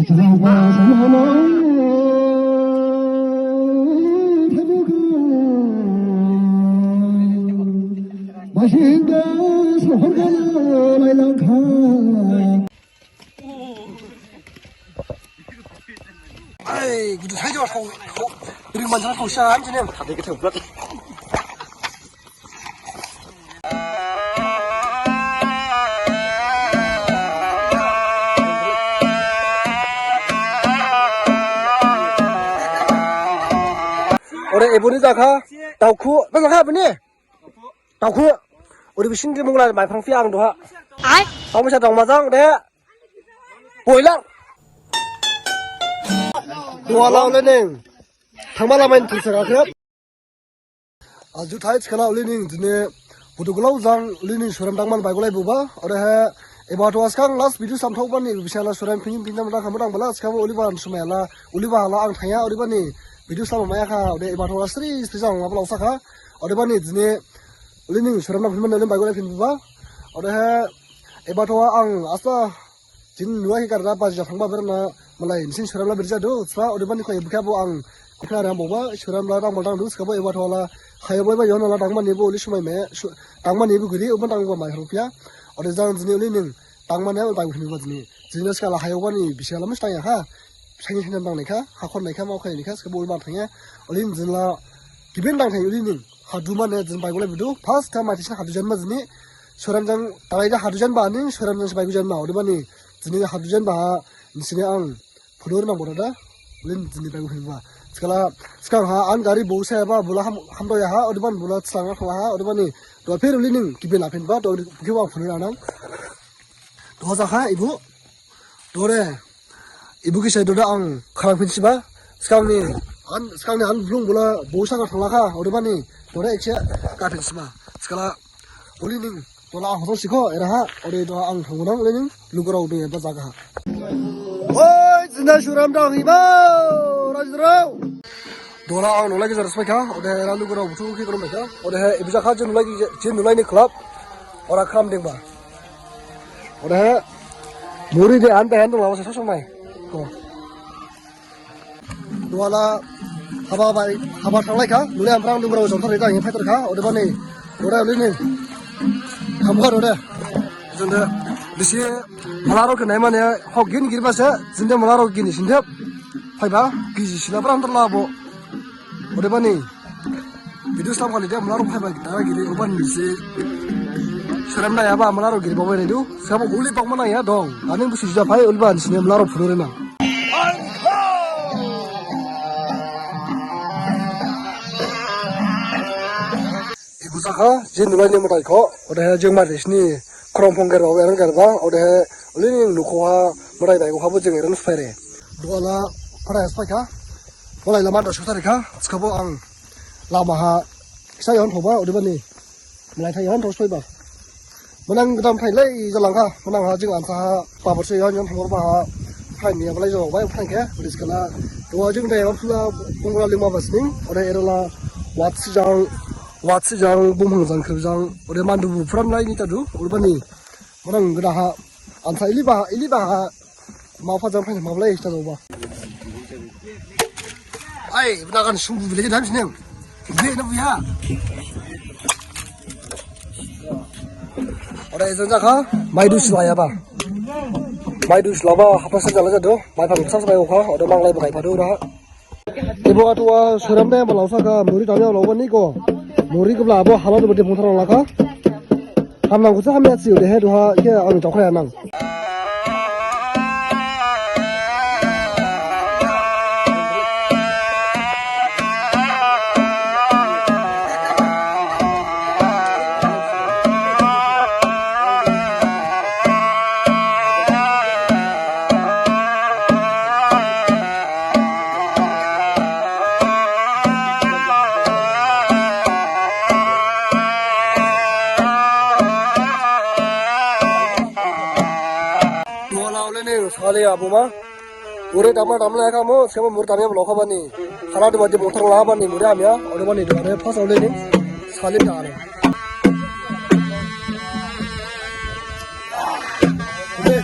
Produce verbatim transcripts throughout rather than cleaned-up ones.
Ai, gudu hai jawab kau, kau, ring manjang kau siapa sini? Tadi kita buat. Ore, eboni jakha, daokhu, na jakha eboni? Daokhu. Ore, bising di mungla, mai phrang phi ang duha. Ai? Tau misa dong majang de. Boiler. Duha lao le neng. Thangma lamain thangsa gakhre. Ajuthai thikhala ulining dine budu gulao jang ulining suram dangman bai gulai buba. Odehe eba to askang last video samthok bani bisala suram phin phin jam dang khamu dang bala skabo uliba sumela uliba hala ang thaya odebani video sama maya kha ode eba to sri sri jang ngabla usakha odebani dine ulining suram dang phin man ulim bai gulai phin buba. Odehe eba to ang asta Jini nuwa hi karna baji ja thangba berna malai nisin suram la berja do swa odebani khoi bukha bo ang khna ram boba suram la dang bal dang dus kabo eba thola hayo boy ba yon la dang mani bo uli sumai me dang mani bo giri oban dang ba mai rupiah ode jang jini uli ning dang mani ba dang khni ba jini jini skala hayo bani bisala mustang ya ha sangi sanam dang naikha hakhon naikha mau khai naikha skabo uli ban thangya uli jini la gibin dang thai uli ning hadu mane jini bai gulai budu first time ati sin hadu janma jini suram jang talai da hadu janba ani suram jang bai gu janma odebani Jini hadu janba ha, nisini ang phunur nang boda da, lin jini bai gu hinba. Skala, skang ha, an gari bo sa ba, bula ham, ham do ya ha, odeban bula tsang ha, ha, odebani, do phir lining, kibe la phin ba, do kiwa phunur anang. Do ja ha, ibu, do re, ibu kisa do da ang, kharang phin siba, skang ni, an, skang ni an blung bula, bo sa ka thangla kha, odebani, do re ekse, ka phin siba. Skala, Uli ning, tola ang hotor sikho, era ha, ode tola ang thanggunang uli ning, lugurao dong eba jaga ha. Oi, jina suram dong iba, rajrao. Tola ang nolai gejar spai kha, ode era lugurao buthu ki korom kha, ode he ibja kha je nolai ki, je nolai ni club, ora kram ding ba. Ode he, muri de an de han dong lawa sa somai. Ko. Duhala haba bai, haba thanglai kha, nule amprang dumrao jongthar rida, ang phai thar kha, odebani, ode uli ni, hamkha ode. Jinde, bisi, malarao khe naimane, hok gin giri ba se, jinde malarao gini sinde, phaiba, giji sila brang thar labo. Odebani, Video slam khali de malarao phaiba gita giri oban si. Serem na yaba malarao giri babai redu. Sabo uli bang mana ya dong. Ani busi juda phai uli ban sini malarao phunu rena. Ibu sakha je nulai ni matai kho. Ode he jeng mar sini krong phong ger babai eren ger ba. Ode he uli ni nukho ha matai dai kho habo jeng eren sphai re. Duhala para sphai kha. Walai lama da sutari kha. Skabo ang Lama ha kisa yon thoba odebani. Malai thai yon thos phaiba. Manang gdam thai lai jalang kha. Manang ha jing ansa ha. Pabor se yon yon thoba ha. Thai ni abalai jalang bai thai khe. Odis kala. To jing dai yon phula bungla lima basning. Ode erola. Wat si jang. Wat si jang. Bumhang jang khrip jang. Ode mandu bu phuram lai ni tadu. Odebani. Manang gda ha. Ansa ili ba ha. Ili ba ha. Mau pha jang phai ma blai sta ba. Ai, bna kan sung bu le dam sinem. Be na bu ya. Ora ezan jakha, mai du sila ya ba. Mai du sila ba, hapa sa jala jadu, mai pha sa mai okha, ora manglai ba kai pha du ra. Ebo atua suram de bala usakha muri tanya bala ubani ko. Muri kebla abo halal de bete phungthar lakha. Hamnang kusa hamya si ude he duha ke ang tokre anang. Duha laolene sale abuma. Ure dama damla kamo, sema mur damya lokha bani. Hala duma di motor la bani, mure amya, ore bani dua re, pas olene. Sale dare. Ure.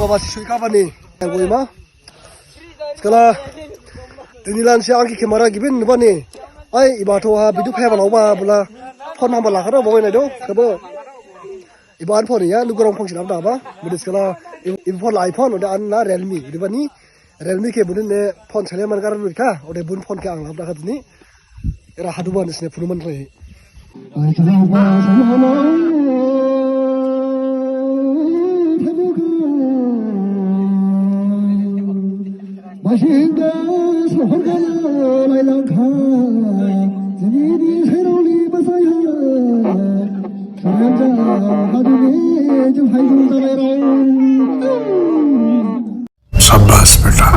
Masi sui kha bani. Boima. Skala. Dini lan si ang khe camera gibin nubani. Ai, iba tho ha bidu phai bala uba bula. Phone number lakha do, bogoi nai do. Kabo. Iba an phone ya, lugurong phone sinam da ba. Budi skala. Iba phone la iPhone, ode an la Realme. Ode bani. Realme khe buni ne phone sale man kar kha, ode buni phone khe ang lab dakha dini. Era haduba nisne phunu man rai. Basing da sohor gana lai langkha, jini ni seroli basai ha, saranja hadini jumhai jumhai rau. Shabash beta.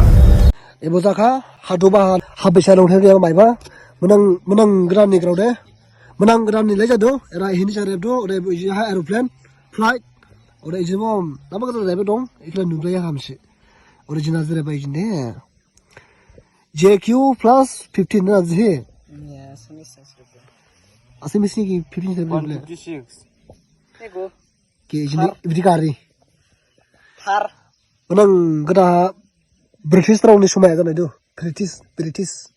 Ebo jakha, haduba ha, habisa longthai de maiba. Menang, menang granni grao de. Menang granni lai jadu. Era Hindi sa rep do. Ode ebo iji ha aeroplane, flight. Ode iji bom. Nama kata rep dong. Ikla nublai ya hamsi. Ode jina jere bai jinde. J Q plus fifteen na jihi. Ya, Assamese sa rep. Assamese ni ki fifteen sa rep. One fifty-six. Ego. Ki jini, ibdi kari. Thar. Menang gada British rao ni sumai gana do. British, British.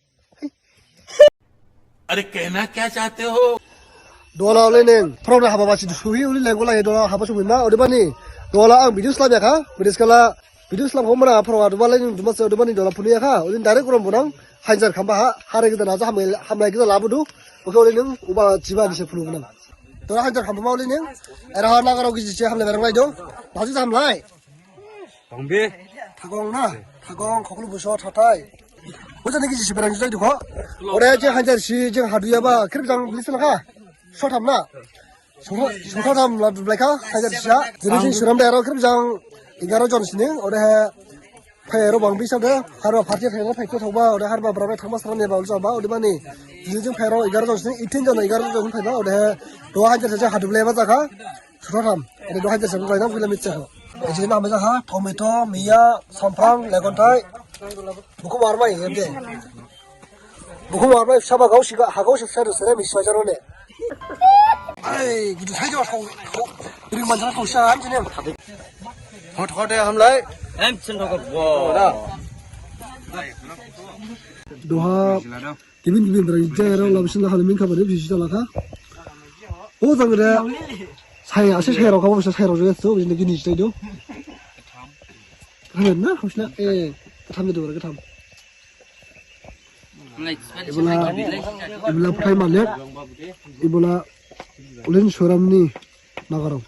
अरे कहना क्या चाहते हो? Dola le neng, program haba basi suhi uli lenggo lai dola haba suhi na, ode bani. Dola ang video slam ya kha, video skala, video slam ho mana program dola le neng dumas ode bani dola phunu ya kha, uli direct rom bunang, hanjar khamba ha, hare gida naja hamlai, hamlai gida labu du, oke uli neng uba jiba ni se phunu bunang. Dola hanjar khamba ma uli neng, era ha nagarao giji se hamlai berang lai do, baji hamlai. Thagong na, thagong, khoklu buso thathai. Bojani giji si berang jai dukho. Ode je hanjar si jeng haduya ba, khrip jang bilis lakha. Sotham na. Sotha-, sotham la dublai kha, hanjar si sa. Jini jeng suram da ero khrip jang egaro jon sining, ode he phai ero bang bisa de, harba party phai ero phai ko thokba, ode harba brabai thangma sara ne ba ulsa ba, ode bani. Jini jeng phai ero egaro jon sining, eighteen jon egaro jon phai ba, ode he doa hanjar si jeng hadublai ba jakha. Sotha tham. Ede dohai jasa bai nam kila mitsa ho. Ede nam jasa tomato, miya, samprang, legonthai. Buku warmai ede. Buku warmai saba gau siga hagau sisa do sere miswa jaro ne. Ai, gitu saja kau. Kau beri manjang kau sa ham sini. Hot hot ya hamlai. Em sen hot. Wow. Doha. Gibin gibin bra jaya rao labisin la hal min kha bade bisi jala kha. O jang de. Sai ase sai rao kha bisi sai rao jaya so bisi gini sai do. Kha na hosna e katham de do katham. Ibola ibola phai male. Ibola ulin suram ni nagarao.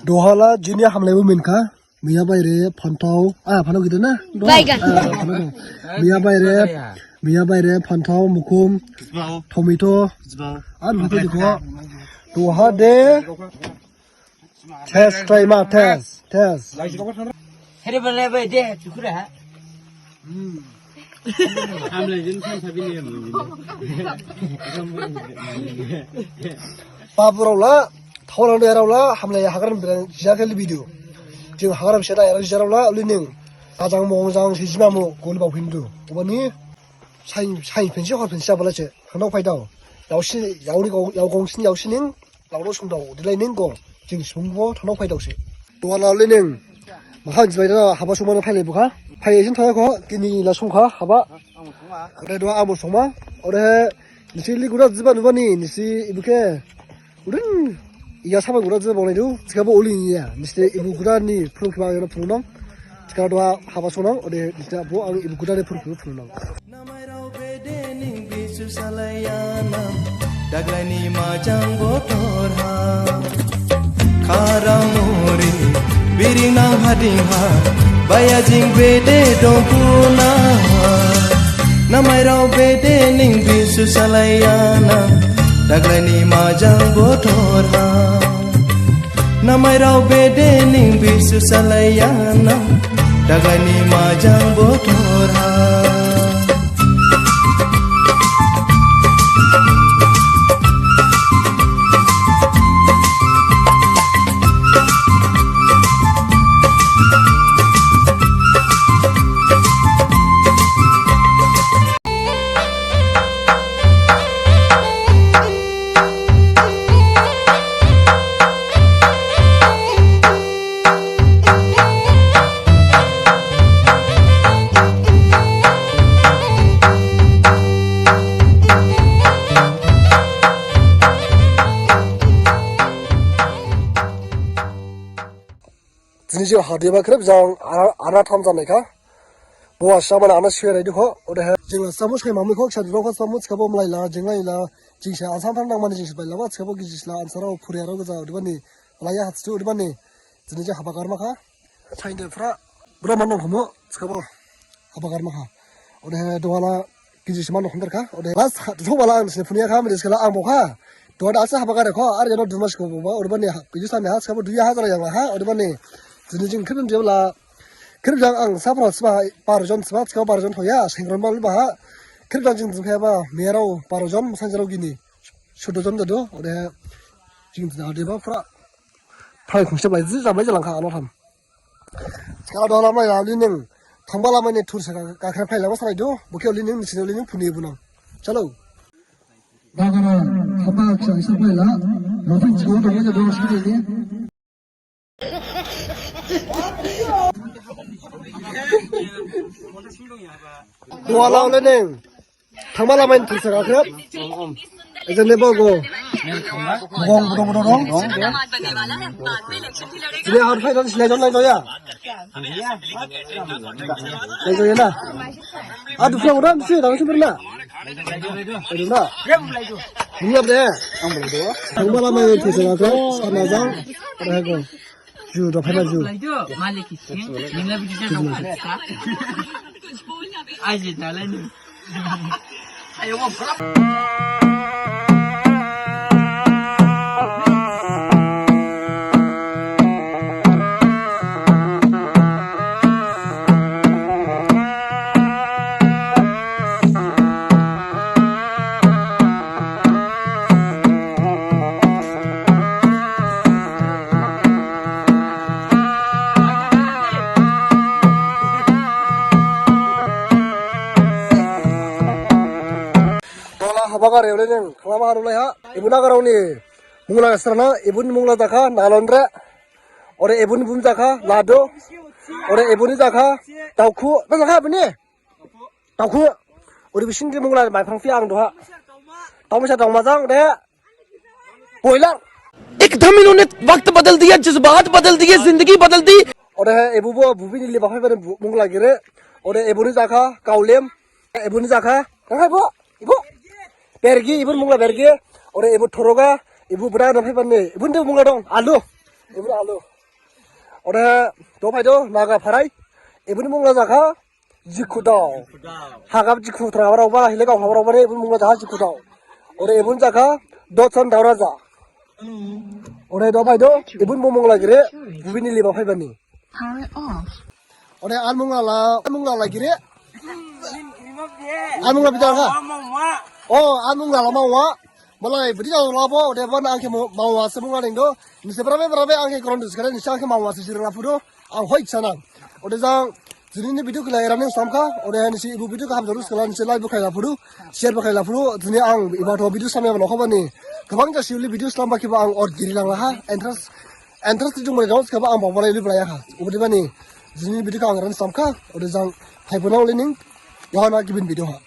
Dohala jini hamlai bo min kha. Miya baire, phanthao, ah, phanthao gede na? Baigan. Ah, phanthao. Miya baire, miya baire, phanthao, mukhum, tomato, ah, mukhum dikho. Doha de, test try ma, test, test. Here bale bai de, chukura ha. Hamlai jin san sabi ni. Babu rao la, thao lang de rao la, hamlai hagra ni bera jija khe libi du. Jing hagra bisi da era jija rao la, uli ning. Ajang mo jang si jima mo, gol bau hindu. Obani, sai, sai phensi, hor phensi abala se. Hanao phai dao. Yao si, yao ni gong, yao gong si, yao si ning. Laodo sungdao, dilai ning gong, jing sungbo thanao phaidaosi. Doha laolai ning, maha jibai da haba sungmane phailai bukha. Phai ejin thaya kho, kini la sungkha, haba. Ore doha amo sungma, ore nisi li gura jiba nubani, nisi ibu khe. Urin, iya sama gura jiba bonai du, jikabo uli iya, nisi ibu gura ni phurung khiba yona phurung nang. Jikabo doha haba sungnang, ore nisi abo ang ibu gura ni phurung khiba phurung nang. Namairao bede ning bisu salayanang, daglai ni majang bothor ha. Kharang muri, biring nang hading ha, baya jing bede dongpuna ha. Namairao bede ning bisu salayanang, daglai ni majang bothor ha. Namairao bede ning bisu salayanang, daglai ni majang bothor ha. Jing hadiba khrip jang ana, ana tham janaikha. Bo asa mane ana sui raidukho. Odehe jing la samu sai mamikho, kisa durokho samu thikhabo mlaila, jing laila, jing se ansa thang nang mane jing se bailaba, thikhabo gijisla ansarao phuriyarao goja, odebani, laya hatstu, odebani, jini je haba garmakha. Thainde phra, bro man nang khomo, thikhabo. Haba garmakha. Odehe duhala gijisma nang khondarkha. Odehe last ha, duhala ang sini phuniyakha, mane thikhala ang bokha. Duha da asa haba garkho, ar jano dumas kho boba, odebani ha, gijisla meha, thikhabo duya ha jara yanglaha, odebani. Jini jing khrip jebla, khrip jang ang saphra sba, baro jon sba, thikhabo baro jon thoya, sengron balu baha. Khrip jang jing jing pheba, merao baro jon, sanjarao gini. Sudo jon jado, odehe jing jing hadiba phra. Phai khungse bai, jing jamai jalangkha, ano tham. Thikhala duha lamai la lining. Thangba lamai ni thursa ga, gakhre phai lama salaidu. Bokhe lining, nisini lining phuni bunang. Chalo. Bagara, thangba chang sa phai la. Rofin chikau dong ja dong sini ni. Duha la lining. Thangba lamai ni thursa gakhre. Ejan ne bogo. Bong, bong, bong, bong. Sini har phai dan sini jon lai doya. Lai doya na. Adu phai udah sini dan sini na. Adu na. Ini apa deh? Thangba lamai ni thursa gakhre. Sana jang. Ada ko. Ju, dok phai na ju. Malik Ising, nila biji sa dok phai sa. Aje jalan ni. Tola haba gari ole neng, khlama haru lai ha. Ibu nagarao ni mungla srana, ibu ni mungla jakha, nalonre. Ore ibu ni bum jakha, lado. Ore ibu ni jakha, taukhu. Bel jakha ibu ni? Taukhu. Ore bising di mungla mai phrang phi ang duha. Taumisa dong majang de. Boilang. एकदम इन्होंने वक्त बदल दिया, जज्बात बदल दिए, जिंदगी बदल दी। Ore ibu bo bubi ni liba phai bani mungla gire. Ore ibu ni jakha, kaulem. Ibu ni jakha. Jakha ibu. Ibu. Bergi, ibu mungla bergi. Ore ibu thoroga. Ibu bra no phai bani. Ibu ni mungla dong. Alu. Ibu alu. Ore do phai do, naga pharai. Ibu ni mungla jakha. Jikhudao. Hagap jikhu thra habarao ba, hile gao habarao ba ne, ibun mungla jakha jikhudao. Ore ibun jakha, dotson daora ja. Ore do phai do, ibun bo mungla gire, bubi ni liba phai bani. Power off. Ore an mungla la, an mungla la gire. An mungla bidang ha. O, an mungla la mawa. Malai bidi jao labo, ode ban ang khe mo-, mawa se mungla ning do. Nisi brabe brabe ang khe koron dus kare, nisi ang khe mawa se sirang lapu do. Ang hoi sana. Ode jang, jini ni video khe lai running samkha, ode nisi ibu video khe hamjaru skala nisi like bo khlai lapu do, share bo khlai lapu do, jini ang iba tho video samya ba nokho bani. Gabang jasi uli video slamba khe ba ang or giri lang laha, entrance, entrance ti jung mani dong skaba ang bawa lai li blaya kha. Ode bani, jini video khe ang run samkha, ode jang, hai bo nang lining, yahon a gibin video ha.